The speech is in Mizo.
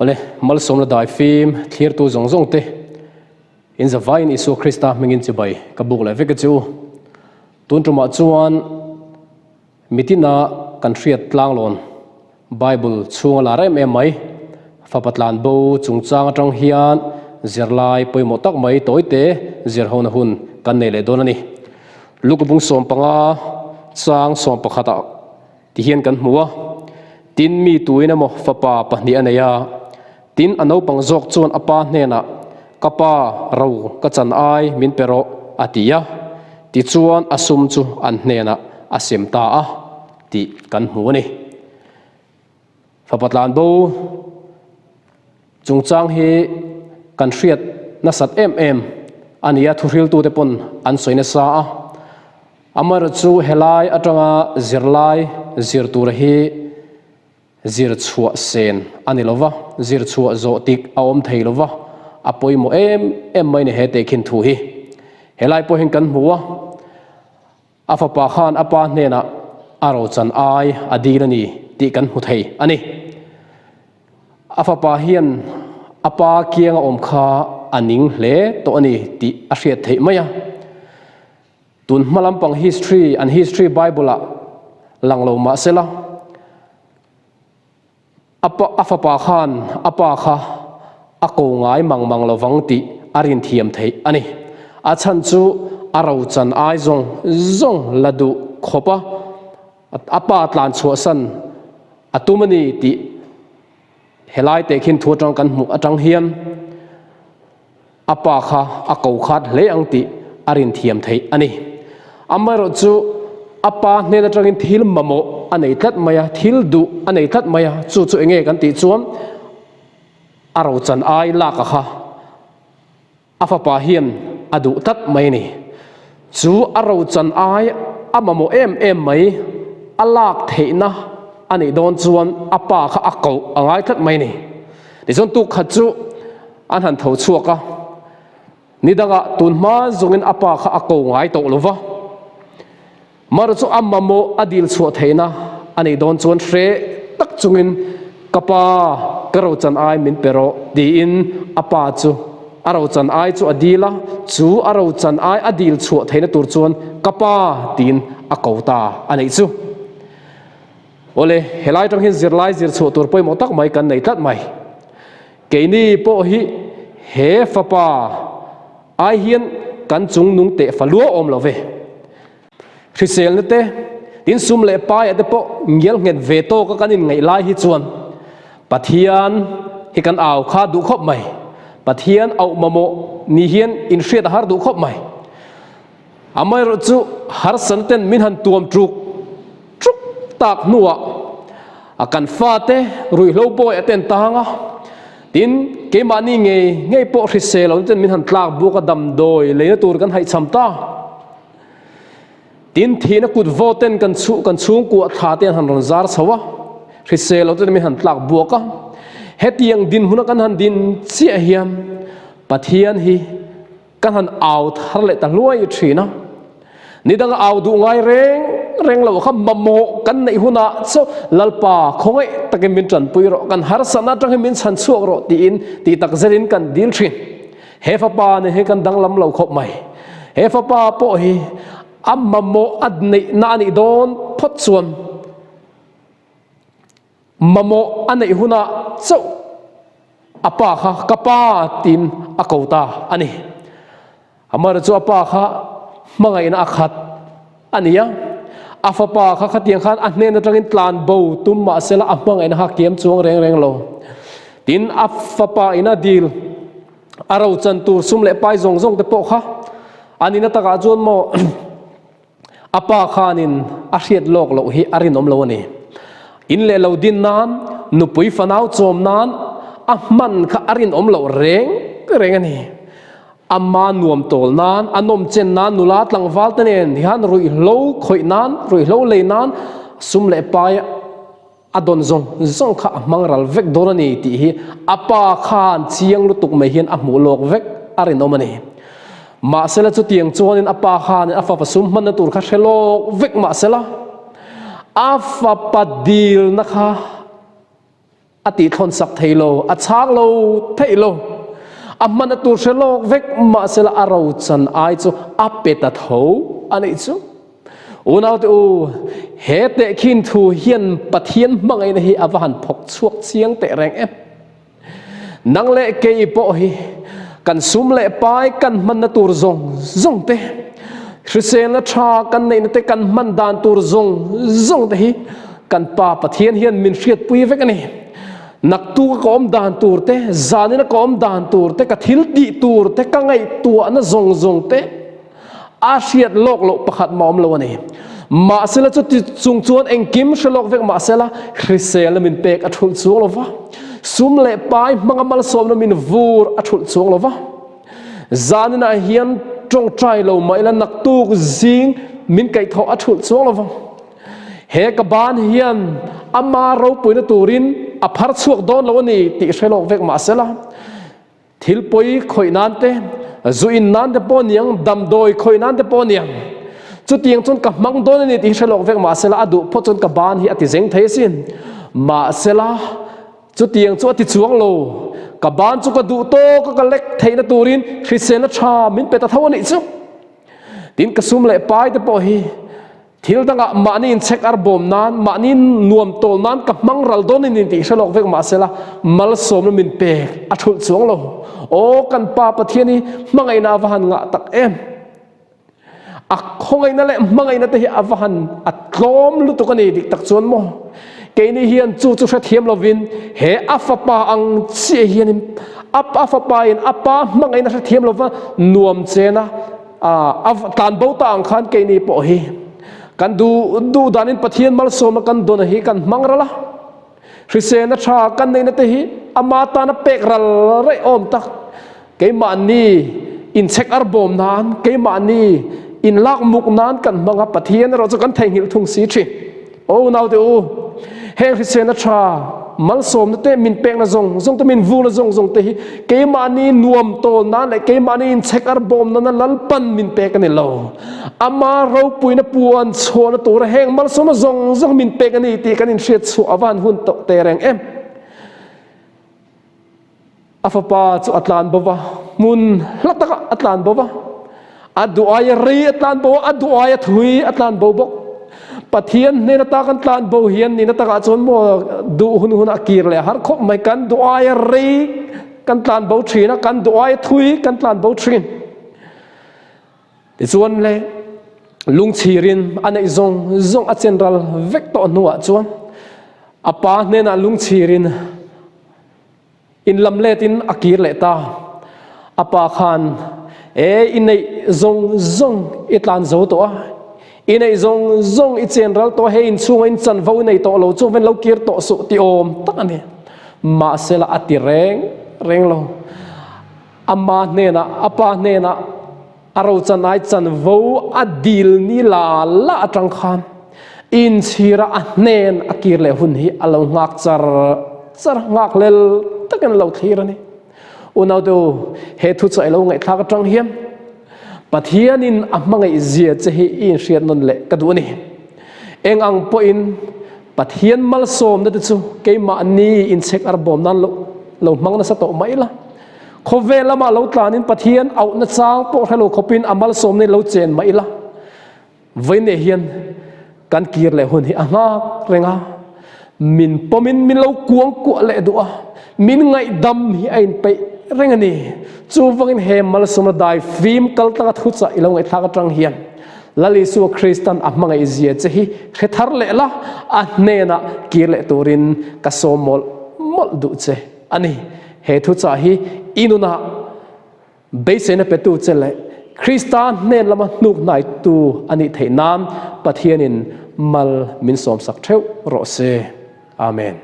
Awle, malsawmna daifim thlirtu zawng zawng te, in zavaiin Isua Krista hmingin chibai ka buk leh vek a che u. Tun tumah chuan mitina kan hriat tlanglawn Bible chhunga lar em em mai, fapa tlan bo chungchang atang hian zirlai pawimawh tak mai tawite zirhona hun kan nei leh dawn a ni. Lukubung 15 chang 11 ah Ti hian kan hmu a, tin mi tuin emaw fapa pahnih a nei a, tin a naupang zawk chuan a pa hnenah, Ka pa, ro ka chan ai min pe rawh, a ti a. Tichuan a sum chu an hnenah a sem ta a tih kan hmu a ni. Fapa tlanbo chungchang hi kan hriat nasat em em a ni a, thuhriltute pawn an sawi nasa a. Amaherawhchu helai atanga zirlai zir tur hi zir chhuah sen a ni lova, zir chhuah zawh tik a awm thei lova, a pawimawh em em mai ni he tehkhin thu hi. Helai pawh hian kan hmu a, a fapa khan a pa hnenah a rochan ai a dil a ni tih kan hmu thei a ni. A fapa hian a pa kianga awm kha a ning hle tawh a ni tih a hriat theih mai a. Tun hma lampang history, an history Bible ah lang lo mah sela, a pa, a fapa khan a pa kha a ko ngai mang mang lo vang tih a rin thiam theih a ni. A chhan chu a rochan ai zawng zawng la duh khawp a, a pa tlan chhuahsan a tum a ni tih helai tehkhin thu atang kan hmuh atang hian A pa kha a ko khat hle ang tih a rin thiam theih a ni. Amaherawhchu, a pa hnen atangin thil mamawh a nei tlat mai a, thil duh a nei tlat mai a, chu chu enge kan tih chuan a rochan ai lak a kha a fapa hian a duh tlat mai a ni. Chu a rochan ai a mamawh em em mai a lak theihna a nih dawn chuan a pa kha a koh a ngai tlat mai a ni. Tichuan tuk khat chu An han tho chhuak a, ni dangah tun hma zawngin a pa kha a ko ngai tawh lo va. Mara chu a mamawh a dil chhuah theihna a nih dawn chuan hre tak chungin ka pa ka rochan ai min pe rawh tiin a pa chu a rochan ai chu a dil a, chu a rochan ai a dil chhuah theihna tur chuan ka pa tiin a ko ta a nih chu. Awle, helai atang hian zirlai zir chhuah tur pawimawh tak mai kan nei tlat mai. Keini pawh hi he fapa ai hian kan chung nung teh fa lua awm lo ve. Hriselna te, tin sum leh paia te pawh ngial nghet ve tawka kan inngaih lai hi chuan Pathian hi kan au kha duh khawp mai. Pathian auh mamawh ni hian inhriat a har duh khawp mai. Amaherawhchu harsatna ten min han tuam ṭuk ṭuk tak hnuah a kan fate ruihhlo bawi a ten tang a, tin keimahni ngei ngei pawh hrisel lo ten min han tlak buk a damdawi leina tur kan haihchham ta. Tin thihna kut vaw ten kan chhu kan chhungkua thla te an han rawn zar chho a, hrisel lo ten min han tlak buak a. Hetiang dinhmuna kan han din chiah hian Pathian hi Ka han au thar leh ta hluai thin a, ni danga au duh ngai reng reng lo kha mamawh kan neih hunah chu Lalpa khawngaih takin min tanpui rawh, kan harsatna atang hi min chhan chhuak rawh tiin tih tak zetin kan dil thin. He fapa nen hian kan danglam lo khawp mai. He fapa pawh hi a mamawh a neihna a nih dawn phawt chuan Mamawh a neih hunah chauh a pa kha ka pa tiin a ko ta a ni. Amaherawhchu chu a pa kha hmangaihna a khat a ni a, a fapa kha khatiang khan a hnen atangin tlan bo tum mah sela a hmangaihna kha kiam chuang reng reng lo. Tin, a fapa in a dil a rochan tur sum leh pai zawng zawng te pawh kha a nihna takah chuan maw A pa khanin a hriat lawk loh hi a rinawm lo a ni. In leh lo din nan, nupui fanau chawm nan a hman kha a rinawm loh reng reng a ni. Ama nuam tawl nan, a nawm chen nan, nula tlangval te nen hian ruihhlo khawih nan, ruihhlo lei nan sum leh pai a dawn zawng zawng kha a hmang ral vek dawn a ni tih hi a pa khan chiang lutuk mai hian a hmuh lawk vek a rinawm a ni. Mahsela chutiang chuanin a pa khanin a fapa sum hmanna tur kha hre lawk vek mahsela a fapa dilna kha. A tihthlawn sak thei lo, a chhang lo thei lo. A hman a tur hre lawk vek mahsela a rochan ai chu a pe ta tho a nih chu. Unaute u, he tehkhin thu hian Pathian hmangaihna hi a va han phawk chhuak chiang teh reng em. Nang leh kei pawh hi kan sum leh pai kan hmanna tur zawng zawng te, hriselna tha kan neihna te kan hman dan tur zawng zawng te hi kan Pa Pathian hian min hriatpui vek a ni. Naktuka ka awm dan tur te, zanina ka awm dan tur te, ka thil tih tur te, ka ngaihtuahna zawng zawng te, A hriat lawk loh pakhat mah awm lo a ni. Mahsela chuti chung chuan engkim hre lawk vek mahsela hriselna min pek a thulh chuang lo va, sum leh pai hmanga malsawmna min vur a thulh chuang lo va. Zaninah hian tawngtai lo mah ila naktuk zing min kaihthawh a thulh chuang lo va. He ka ban hian ama ropuina turin a phar chhuak dawn lo a ni tih hre lawk vek mahsela, Thil pawi khawih nan te, zu in nan te pawh niang, damdawi khawih nan te pawh niang. Chutiang chuan ka hmang dawn a ni tih hi hre lawk vek mahsela a duh phawt chuan ka ban hi a ti zeng thei asin. Mahsela chutiang chu a ti chuang lo. Ka ban chu ka duh tawk a ka lek theihna turin hriselna tha min pe ta tho a nih chu. Tin ka sum leh pai te pawh hi Thil dangah mahni inchhek ar bawm nan, mahni nuam tawl nan ka hmang ral dawn in intih hre lawk vek mahsela malsawmna min pek a thulh chuang lo. Aw kan Pa Pathian hi hmangaihna a va han ngah tak em! A khawngaihna leh hmangaihna te hi a va han a tlawm lutuk a ni dik tak chuan maw? Keini hian chu chu hrethiam lovin he a fapa ang chiah hianin a fapa in a pa hmangaihna hrethiam lova nuam chena A tlan bo ta ang khan keini pawh hi kan duh duh danin Pathian malsawmna kan dawn hi kan hmang ral a, hriselna tha kan neihna te hi ama tana pek ral raih awm tak, keimahni inchhek ar bawm nan, keimahni inlak muk nan kan hmang a, Pathian erawh chu kan theihnghilh thung si thin. Aw naute u, heng hriselna tha, malsawmna te, min pekna zawng zawng te, min vurna zawng zawng te hi keimahni nuam tawl nan leh keimahni inchhek ar bawm nana Lalpan min pek a ni lo. Ama ropuina puan chhuahna tura heng malsawmna zawng zawng min pek a ni tih kan inhriat chhuah a van hun tawh teh reng em. A fapa chu a tlan bo va, hmun hla takah a tlan bo va. A duh aia rei a tlan bo a, a duh aia thui a tlan bo bawk. Pathian hnen ata kan tlan bo hian nihna takah chuan maw duh hun hunah kir leh har khawp mai. Kan duh aia rei kan tlan bo thin a, kan duh aia thui kan tlan bo thin. Tichuan le lungchhirin a neih zawng zawng a chen ral vek tawh hnuah chuan a pa hnenah lungchhirin In lam letin a kir leh ta. A pa khan, E, i neih zawng zawng i tlan zo tawh a, i neih zawng zawng i chen ral tawh a, hei inchhunga in chanvo i nei tawh lo chu ven lo kir tawh suh ti awm tak a ni. Mahsela a ti reng reng lo. Ama hnenah, a pa hnenah A rochanai chanvo a dil ni la la atang khan inchhira a hnen a kir leh hun hi a lo nghak char char nghak lel takin a lo thlir a ni. Unaute u, he thu chu a lo ngaihthlak atang hian Pathianin a hmangaih zia che hi i inhriat nawn leh ka duh a ni. Eng ang pawhin Pathian malsawmna te chu keimahni inchhek arbawm nan lo hmang nasa tawh mai la. Khawvel lamah lo tlanin Pathian auhna chang pawh hre lo khawpin a malsawmna lo chen mah ila, vawiineh hian kan kir leh hun hi a nghak reng a, min pawmin min lo kuang kuah leh duh a, min ngaihdam hi a inpeih reng a ni. Chuvangin he malsawmna dai fim kal tlanga thuchah i lo ngaihthlak atang hian Lal Isua Kristan a hmangaih zia che hi hre thar leh la, a hnenah kir leh turin ka sawm mawlh mawlh duh che. A ni, he thuchah hi i nunah beiseina petu che leh Krista hnen lama hnuk hnaitu a nih theih nan Pathianin mal min sawmsak theuh rawh se. Amen.